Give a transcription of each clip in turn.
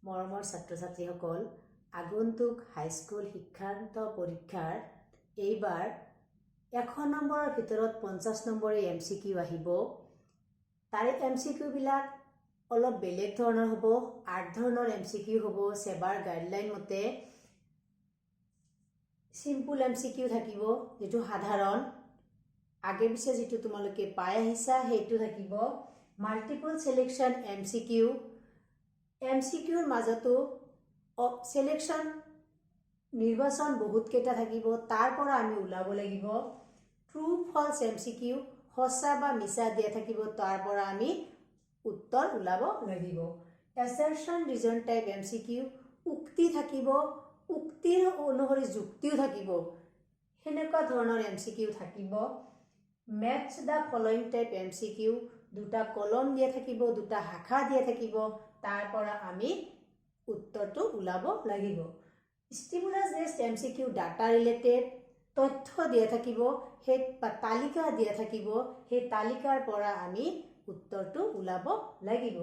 মৰমৰ ছাত্ৰ ছাত্ৰীসকল, আগন্তুক হাইস্কুল শিক্ষান্ত পৰীক্ষাৰ এইবাৰ 100 নম্বৰৰ ভিতৰত 50 নম্বৰে এমচিকিউ আহিব। তাৰে এমচিকিউবিলাক অলপ বেলেগ ধৰণৰ হ'ব। আঠ ধৰণৰ এমচিকিউ হ'ব। ছেবাৰ গাইডলাইন মতে চিম্পুল এমচিকিউ থাকিব, যিটো সাধাৰণ, আগে পিছে যিটো তোমালোকে পাই আহিছা, সেইটো থাকিব। মাল্টিপল চিলেকশ্যন এমচিকিউ, এমচিকিউৰ মাজতো চিলেকশ্যন, নিৰ্বাচন বহুতকেইটা থাকিব, তাৰ পৰা আমি ওলাব লাগিব। ট্ৰু ফলছ এমচিকিউ, সঁচা বা মিছা দিয়া থাকিব, তাৰ পৰা আমি উত্তৰ ওলাব লাগিব। এছাৰশ্যন ৰিজন টাইপ এমচিকিউ, উক্তি থাকিব, উক্তিৰ অনুসৰি যুক্তিও থাকিব, সেনেকুৱা ধৰণৰ এমচিকিউ থাকিব। Match the following type MCQ, দুটা কলম দিয়া থাকিব, দুটা শাখা দিয়া থাকিব, তাৰ পৰা আমি উত্তৰটো ওলাব লাগিব। Stimulus based MCQ, data related, তথ্য দিয়া থাকিব সেই বা তালিকা দিয়া থাকিব, সেই তালিকাৰ পৰা আমি উত্তৰটো ওলাব লাগিব।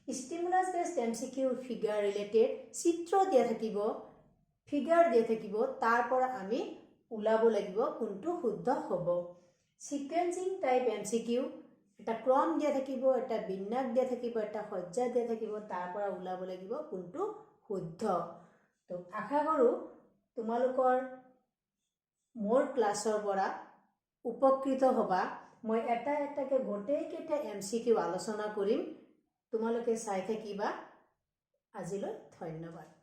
Stimulus based MCQ figure related, চিত্ৰ দিয়া থাকিব, ফিগাৰ দিয়া থাকিব, তাৰ পৰা আমি ওলাব লাগিব কোনটো শুদ্ধ হ'ব। সিকুৱেঞ্চিং টাইপ এমচিকিউ, এটা ক্ৰম দিয়া থাকিব, এটা বিন্যাস দিয়া থাকিব, এটা সজ্জা দিয়া থাকিব, তাৰ পৰা ওলাব লাগিব কোনটো শুদ্ধ। তো আশা কৰোঁ তোমালোকৰ মোৰ ক্লাছৰ পৰা উপকৃত হ'বা। মই এটা এটাকৈ গোটেইকেইটা এমচিকিউ আলোচনা কৰিম, তোমালোকে চাই থাকিবা। আজিলৈ ধন্যবাদ।